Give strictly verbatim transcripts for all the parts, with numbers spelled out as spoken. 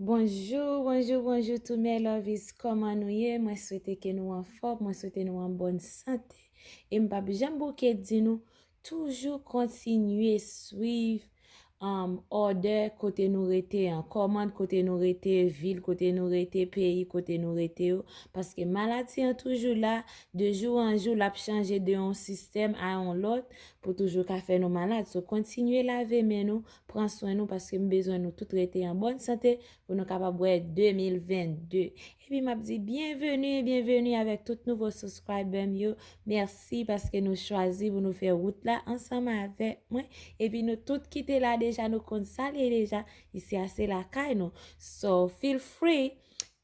Bonjou, bonjou, bonjou tout mes lovies. Kòman nou ye? Mwen swete ke nou anfòm, mwen swete nou an bòn sante. E m p ap janm bouke di nou, toujou kontinye swiv um, òdè kote nou rete an, kòmand kote nou rete, vil kote nou rete, peyi kote nou rete yo. Paske maladi an toujou la, de jou an jou, l ap chanje de yon sistèm a yon lòt pou toujou ka fè nou malad. So, kontinye lave men nou, pran swen nou, paske m bezwen nou tout rete an bòn sante pou nou kapab wè de mil vennde. Epi m ap di byenveni, byenveni avèk tout nouvo subscriber m yo. Mèsi paske nou chwazi pou nou fè wout la ansanm avèk mwen. Epi nou tout ki te la deja, nou konn sa l ye deja. Isi a se lakay nou. So, feel free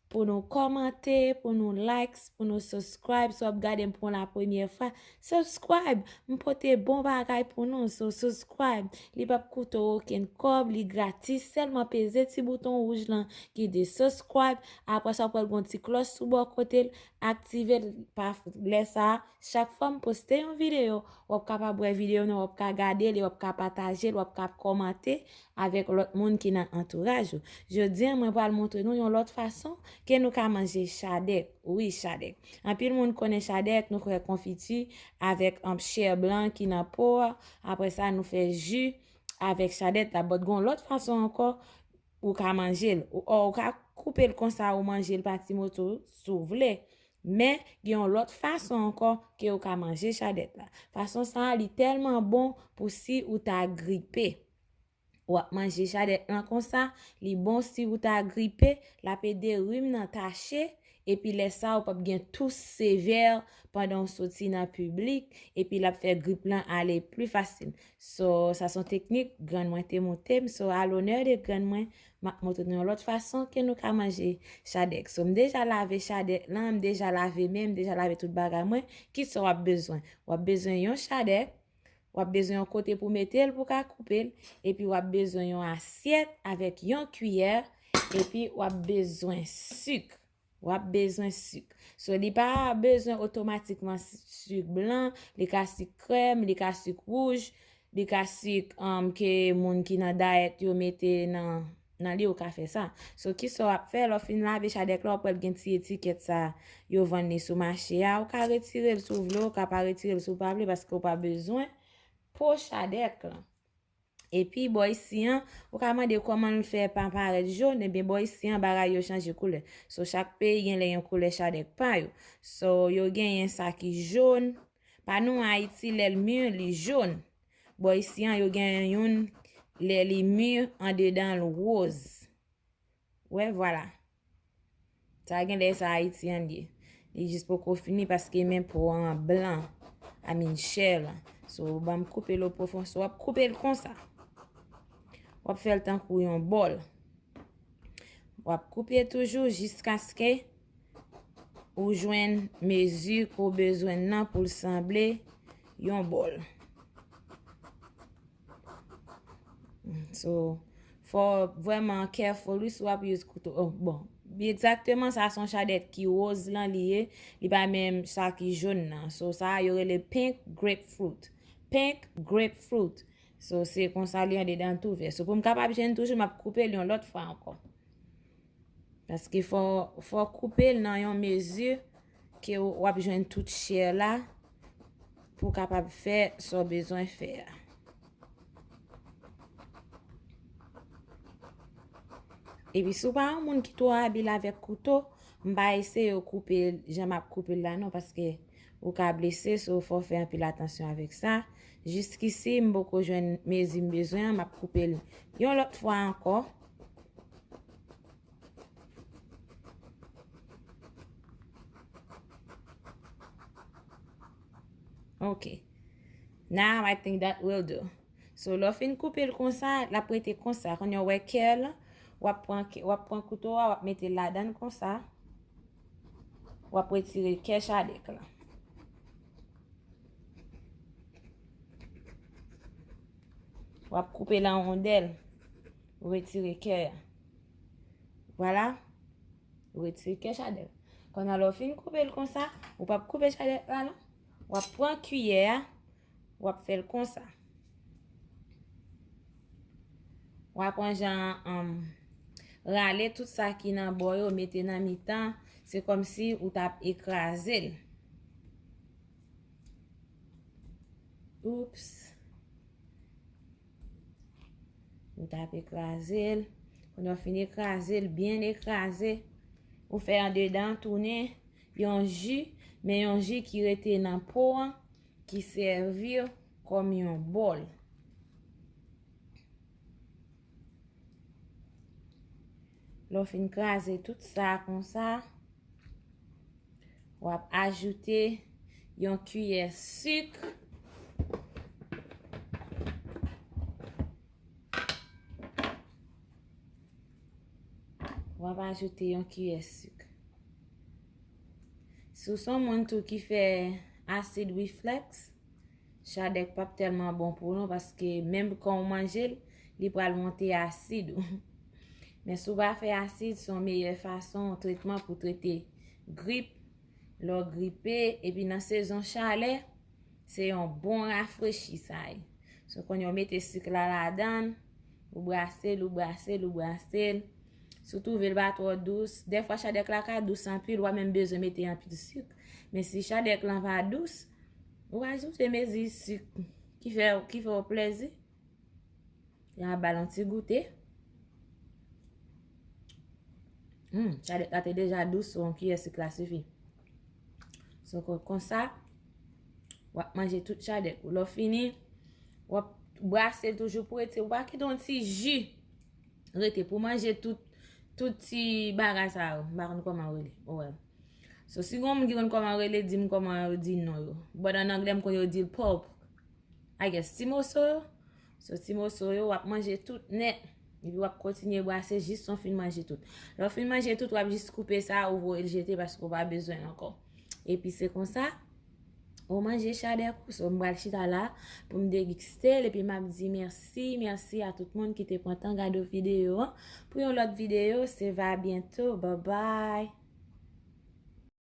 pou nou kòmante, pou nou likes, pou nou subscribe. Si w ap gade m pou la premyè fwa, subscribe. M pote bon bagay pou nou. So, subscribe. Li p ap koute w okenn kòb, li gratis. Sèlman peze ti bouton wouj lan ki di subscribe. Apre sa, w pral gen yon ti klòch sou bò kote l. Aktive l. Pa lè sa a, chak fwa m poste yon videyo, w ap kapab wè videyo nan, w ap ka gade l, w ap ka pataje l, w ap ka kòmante avèk lòt moun ki nan antouraj ou. Jodi a, mwen pral montre nou yon lòt fason ke nou ka manje chadèk. Wi, chadèk. Anpil moun konnen chadèk, nou fè konfiti avèk, um, chè blan ki nan po a. Apre sa, nou fè ji avèk chadèk la. But gen yon lòt fason ankò ou ka manje l. Ou, ou ka koupe l konsa, ou manje l pa ti moso si w vle. Men, gen yon lòt fason ankò ke ou ka manje chadèk la. Fason sa a, li tèlman bon pou si ou ta gripe. W ap manje chadèk lan konsa, li bon si ou ta gripe, l ap ede rim nan tache, epi lè sa a, ou p ap gen tous sevè pandan w soti nan piblik, epi l ap fè grip lan ale pli fasil. So, sa se yon teknik grann mwen te montre m. So, à l'honneur de grann mwen, m ap montre nou yon lòt fason ke nou ka manje chadèk. So, m deja lave chadèk lan, m deja lave men, m deja lave tout bagay mwen. Kisa w ap bezwen? W ap bezwen yon chadèk, w ap bezwen yon kote pou mete l pou ka koupe l, epi w ap bezwen yon asyèt avèk yon kiyè, epi w ap bezwen sik. W ap bezwen sik. So, li pa bezwen otomatikman s-, sik blan, li ka sik krèm, li ka sik wouj, li ka sik, um, ke moun ki nan dayèt yo mete nan, nan li, ou ka fè sa. So, kisa w ap fè? Lè w fin lave chadèk la, w ap wè l gen ti etikèt sa yo vann li sou mache a. Ou ka retire l si w vle, ou ka pa retire l si w pa vle, paske w pa bezwen po chadèk lan. Epi bò isi an, ou ka mande kòman l fè pa parèt jòn, ebyen bò isi an bagay yo chanje koulè. So, chak peyi gen lè yon koulè chadèk pa yo. So, yo genyen sa ki jòn. Pa nou Ayiti, lè l mi, li jòn. Bò isi an, yo genyen youn, lè li mi, andedan l woz. Wè, vwala. Sa gen lè sa Ayiti an ye. Li jis poko fini paske men po an blan. I mean, chè lan. So, ban m koupe l o pwofon. So, w ap koupe l konsa. W ap fè l tankou yon bòl. W ap koupe toujou jiskaske ou jwenn mezi ke w bezwen nan pou l sanble yon bòl. So, fò w vrèman careful, wi, si w ap use kouto. Oh, bon, egzakteman, sa se yon chadèk ki woz lan li ye. Li pa menm sa ki jòn nan. So, sa a, yo rele pink grapefruit. Pink grapefruit. So, se konsa li andedan tou vè. So, pou m kapab jwenn toujou, m ap koupe l yon lòt fwa ankò. Paske fò, fò w koupe l nan yon mezi ke w, w ap jwenn tout chè la pou w kapab fè sa w bezwen fè a. Epi si w pa yon moun ki twò abil avèk kouto, m pa eseye koupe l jan m ap koupe l la non, paske ou ka blese, so fò w fè anpil atansyon avèk sa. Jiskisi, m poko jwenn mezi m bezwen an, m ap koupe l yon lòt fwa ankò. Ok. Now I think that will do. So, lè w fin koupe l konsa, l ap rete konsa. Kounye a w wè kè l, w ap pran, w ap pran kouto a, w ap mete l ladan l konsa. W ap retire kè chadèk la. W ap koupe l an wondèl. Ou retire kè a. Vwala. Ou retire kè chadèk. Kounye a lè w fin koupe l konsa, ou p ap koupe chadèk la non. W ap pran kiyè a, w ap fè l konsa. W ap pran jan, um, rale tout sa ki nan bò yo, mete nan mitan, se kòmsi ou t ap ekraze l. Oups. Ou t ap ekraze l. Kounye a w fin ekraze l, byen ekraze. Ou fè andedan tounen yon ji, men yon ji ki rete nan po an, ki sèvi kòm yon bòl. Lè w fin kraze tout sa konsa, w ap ajoute yon kiyè sik. W ap ajoute yon kiyè sik. Si w se yon moun tou ki fè asid reflèks, chadèk p ap tèlman bon pou nou, paske menm kan w manje l, li pral monte asid ou. Men si w pa fè asid, se yon meyè fason, yon tretman pou trete grip. Lè w gripe, epi nan sezon chalè, se yon bon rafrechi sa ye. So, kounye a w mete sik la ladan l, ou brase l, ou brase l, ou brase l. Si w twouve l pa twò dous, dèfwa chadèk la ka dous anpil, w a menm bezwen mete anpil sik. Men si chadèk lan pa dous, ou ajoute mezi sik ki fè, ki fè w plèzi. Epi w ap ba l yon ti goute. Hmm, chadèk la te deja dous, so yon kiyè sik la sifi. So, kon, konsa, w ap manje tout chadèk ou. Lè w fini, w ap brase l toujou pou rete. Ou pa kite yon ti ji rete pou manje tout, tout ti bagay sa yo. M pa konn kòman yo rele. Oh well. So, si gen yon moun ki konn kòman yo rele, di m kòman yo di non yo. But an anglè, m konn yo di l pulp. I guess, ti moso yo. So, ti moso yo, w ap manje tout nèt. Epi w ap kontinye brase jis w fin manje tout. Lè w fin manje tout, w ap jis koupe sa, ou voye l jete paske w pa bezwen l ankò. Epi se konsa, ou manje chadèk ou. So, m pral chita la pou m degiste l. Epi m ap di mèsi, mèsi a tout moun ki te pran tan gade videyo an. Pou yon lòt videyo, se va byento. Bye bye.